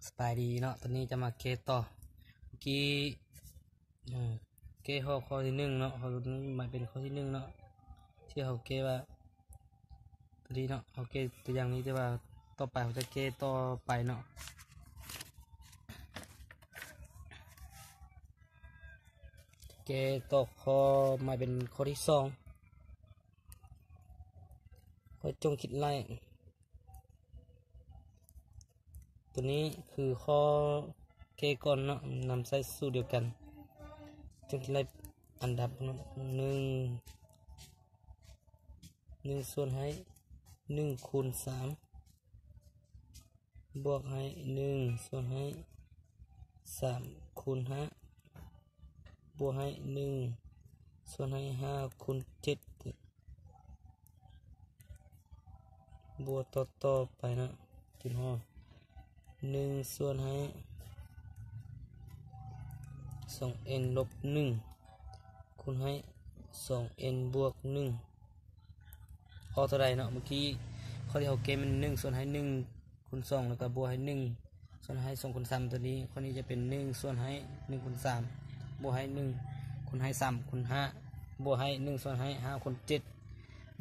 ສະບາຍດີເນາະ, ຕອນນີ້ຈະມາແກ້ຕໍ່ ເມື່ອກີ້ ເອີ ແກ້ຂໍ້ທີໜຶ່ງເນາະ, ຂໍ້ນີ້ໝາຍເປັນຂໍ້ທີໜຶ່ງເນາະ ທີ່ເຮົາແກ້ວ່າ ຕົວນີ້ເນາະ, ເຮົາແກ້ຕົວຢ່າງນີ້, ແຕ່ວ່າຕໍ່ໄປເຮົາຈະແກ້ຕໍ່ໄປເນາະ. ແກ້ຕໍ່ຂໍ້ໝາຍເປັນຂໍ້ທີສອງ. ຂ້ອຍຈົ່ງຄິດໄລ່ ຕົວນີ້ຄືຂໍ້ແກ້ກ່ອນເນາະ, ນຳໃຊ້ສູດດຽວກັນ. ຈຶ່ງຊິໄດ້ອັນດັບເນາະ ໜຶ່ງ ໜຶ່ງສ່ວນໃຫ້ໜຶ່ງຄູນສາມ ບວກໃຫ້ໜຶ່ງສ່ວນໃຫ້ສາມຄູນຫ້າ ບວກໃຫ້ໜຶ່ງສ່ວນໃຫ້ຫ້າຄູນເຈັດ ບວກຕໍ່ໆໄປເນາະ ຈົນຮອດໜຶ່ງສ່ວນໃຫ້ສອງເອັນລົບໜຶ່ງ ຄູນໃຫ້ສອງເອັນບວກໜຶ່ງ ອອກເທົ່າໃດເນາະ? ເມື່ອກີ້ຂໍ້ທີ່ເຮົາແກ້ແມ່ນໜຶ່ງສ່ວນໃຫ້ໜຶ່ງຄູນສອງ ແລ້ວກໍບວກໃຫ້ໜຶ່ງສ່ວນໃຫ້ສອງຄູນສາມ. ຕົວນີ້ ຂໍ້ນີ້ຈະເປັນໜຶ່ງສ່ວນໃຫ້ໜຶ່ງຄູນສາມ ບວກໃຫ້ໜຶ່ງຄູນໃຫ້ສາມຄູນຫ້າ ບວກໃຫ້ໜຶ່ງສ່ວນໃຫ້ຫ້າຄູນເຈັດ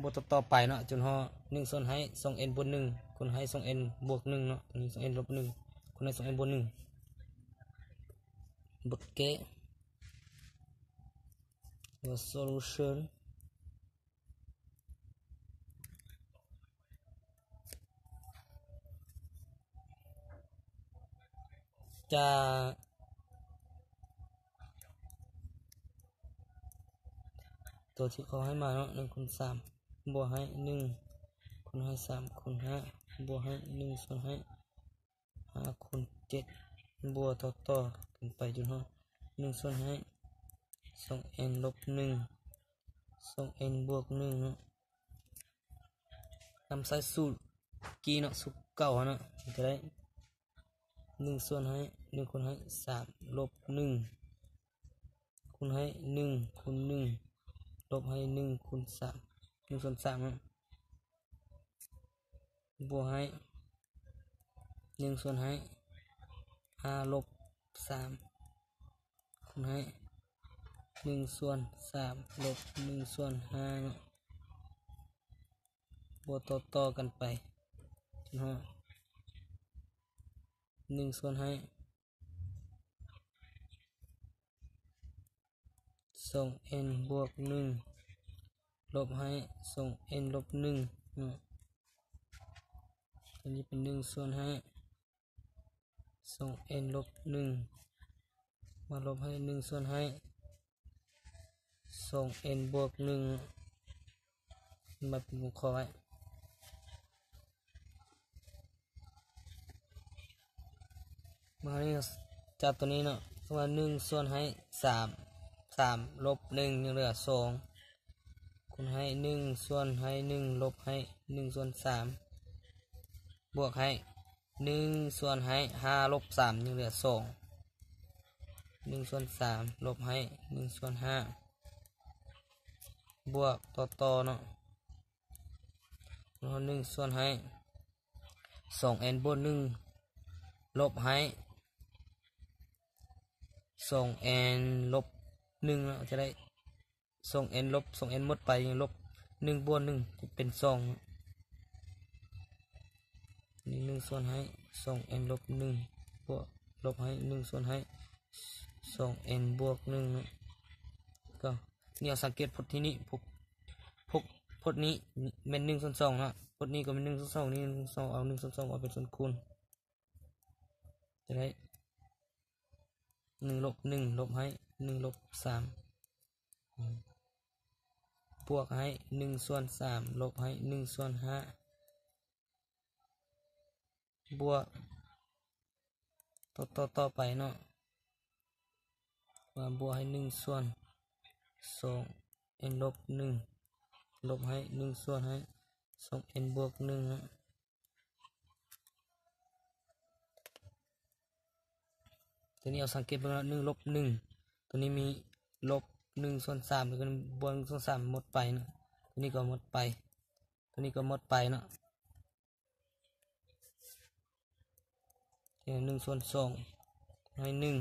ບວກຕໍ່ໆໄປເນາະ ຈົນຮອດໜຶ່ງສ່ວນໃຫ້ສອງເອັນບວກໜຶ່ງ ຄູນໃຫ້ສອງເອັນບວກໜຶ່ງເນາະ, ຕົວນີ້ສອງເອັນລົບໜຶ່ງ ຄູນໃຫ້ສອງເອັນບວກໜຶ່ງ. ບົດແກ້ ຫຼືວ່າ solution ຈາກຕົວທີ່ເຂົາໃຫ້ມາເນາະ ໜຶ່ງຄູນສາມ ບວກໃຫ້ໜຶ່ງຄູນໃຫ້ສາມຄູນຫ້າ ບວກໃຫ້ໜຶ່ງສ່ວນໃຫ້ ຫ້າຄູນເຈັດ ບວກຕໍ່ໆກັນໄປຈົນຮອດໜຶ່ງສ່ວນໃຫ້ສອງເອັນລົບໜຶ່ງ ສອງເອັນບວກໜຶ່ງເນາະ, ນຳໃຊ້ສູດກີ້ເນາະ ສູດເກົ່າເນາະ ມັນຈະໄດ້ໜຶ່ງສ່ວນໃຫ້ໜຶ່ງຄູນໃຫ້ສາມລົບໜຶ່ງ ຄູນໃຫ້ໜຶ່ງຄູນໜຶ່ງ ລົບໃຫ້ໜຶ່ງຄູນສາມ ໜຶ່ງສ່ວນສາມເນາະ ບວກໃຫ້ໜຶ່ງສ່ວນໃຫ້ຫ້າລົບສາມ ຄູນໃຫ້ໜຶ່ງສ່ວນສາມລົບໜຶ່ງສ່ວນຫ້າເນາະ ບວກຕໍ່ໆກັນໄປຈົນຮອດໜຶ່ງສ່ວນໃຫ້ ສອງເອັນບວກໜຶ່ງ ລົບໃຫ້ສອງເອັນລົບໜຶ່ງເນາະ, ຕົວນີ້ເປັນໜຶ່ງສ່ວນໃຫ້ສອງເອັນລົບໜຶ່ງ ມາລົບໃຫ້ໜຶ່ງສ່ວນໃຫ້ສອງເອັນບວກໜຶ່ງ ມາເປັນວົງຂໍ້ໄວ້. ມານີ້ຈາກຕົວນີ້ເນາະ ວ່າໜຶ່ງສ່ວນໃຫ້ສາມ ສາມລົບໜຶ່ງຍັງເຫຼືອສອງ ຄູນໃຫ້ໜຶ່ງສ່ວນໃຫ້ໜຶ່ງ ລົບໃຫ້ໜຶ່ງສ່ວນສາມ ບວກໃຫ້ໜຶ່ງສ່ວນໃຫ້ຫ້າລົບສາມຍັງເຫຼືອສອງ ໜຶ່ງສ່ວນສາມ ລົບໃຫ້ໜຶ່ງສ່ວນຫ້າ ບວກຕໍ່ໆເນາະ ແລ້ວໜຶ່ງສ່ວນໃຫ້ສອງເອັນບວກໜຶ່ງ ລົບໃຫ້ສອງເອັນລົບໜຶ່ງເນາະ ຈະໄດ້ສອງເອັນລົບສອງເອັນໝົດໄປ ລົບໜຶ່ງບວກໜຶ່ງຈະເປັນສອງ ນີ້ໜຶ່ງສ່ວນໃຫ້ສອງເອັນລົບໜຶ່ງ ບວກ ລົບໃຫ້ໜຶ່ງສ່ວນໃຫ້ສອງເອັນບວກໜຶ່ງເນາະ ກໍ ນີ້ເຮົາສັງເກດພົດທີ່ນີ້ ພົດ ພົດ ພົດນີ້ແມ່ນໜຶ່ງສ່ວນສອງເນາະ ພົດນີ້ກໍແມ່ນໜຶ່ງສ່ວນສອງ ນີ້ໜຶ່ງສ່ວນສອງ ເອົາໜຶ່ງສ່ວນສອງເອົາເປັນສ່ວນຄູນ ຈະໄດ້ໜຶ່ງລົບໜຶ່ງ ລົບໃຫ້ໜຶ່ງລົບສາມ ບວກໃຫ້ໜຶ່ງສ່ວນສາມ ລົບໃຫ້ໜຶ່ງສ່ວນຫ້າ ບວກຕໍ່ ຕໍ່ ຕໍ່ໄປເນາະ ວ່າບວກໃຫ້ໜຶ່ງສ່ວນສອງເອັນລົບໜຶ່ງ ລົບໃຫ້ໜຶ່ງສ່ວນໃຫ້ສອງເອັນບວກໜຶ່ງເນາະ ຕົວນີ້ເຮົາສັງເກດເບິ່ງເນາະ ໜຶ່ງລົບໜຶ່ງ ຕົວນີ້ມີລົບໜຶ່ງສ່ວນສາມ ແລ້ວກໍບວກໜຶ່ງສ່ວນສາມໝົດໄປເນາະ ຕົວນີ້ກໍໝົດໄປ ຕົວນີ້ກໍໝົດໄປເນາະ. ໜຶ່ງສ່ວນສອງໃຫ້ໜຶ່ງ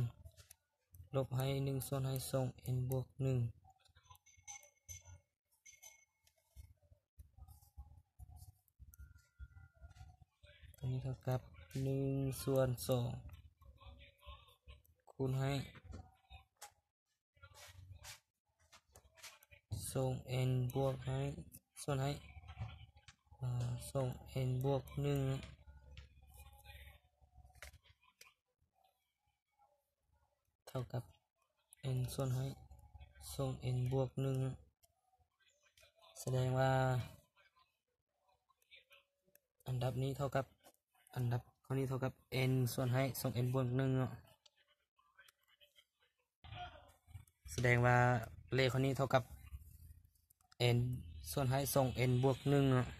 ລົບໃຫ້ໜຶ່ງສ່ວນໃຫ້ສອງເອັນບວກໜຶ່ງ ຕົວນີ້ເທົ່າກັບໜຶ່ງສ່ວນສອງ ຄູນໃຫ້ ສອງເອັນບວກໃຫ້ ສ່ວນໃຫ້ ເອີ ສອງເອັນບວກໜຶ່ງ ເທົ່າກັບເອັນສ່ວນໃຫ້ສອງເອັນບວກໜຶ່ງ ສະແດງວ່າອັນດັບນີ້ເທົ່າກັບ ອັນດັບຂໍ້ນີ້ເທົ່າກັບເອັນສ່ວນໃຫ້ສອງເອັນບວກໜຶ່ງເນາະ. ສະແດງວ່າເລກຂໍ້ນີ້ເທົ່າກັບເອັນສ່ວນໃຫ້ສອງເອັນບວກໜຶ່ງເນາະ.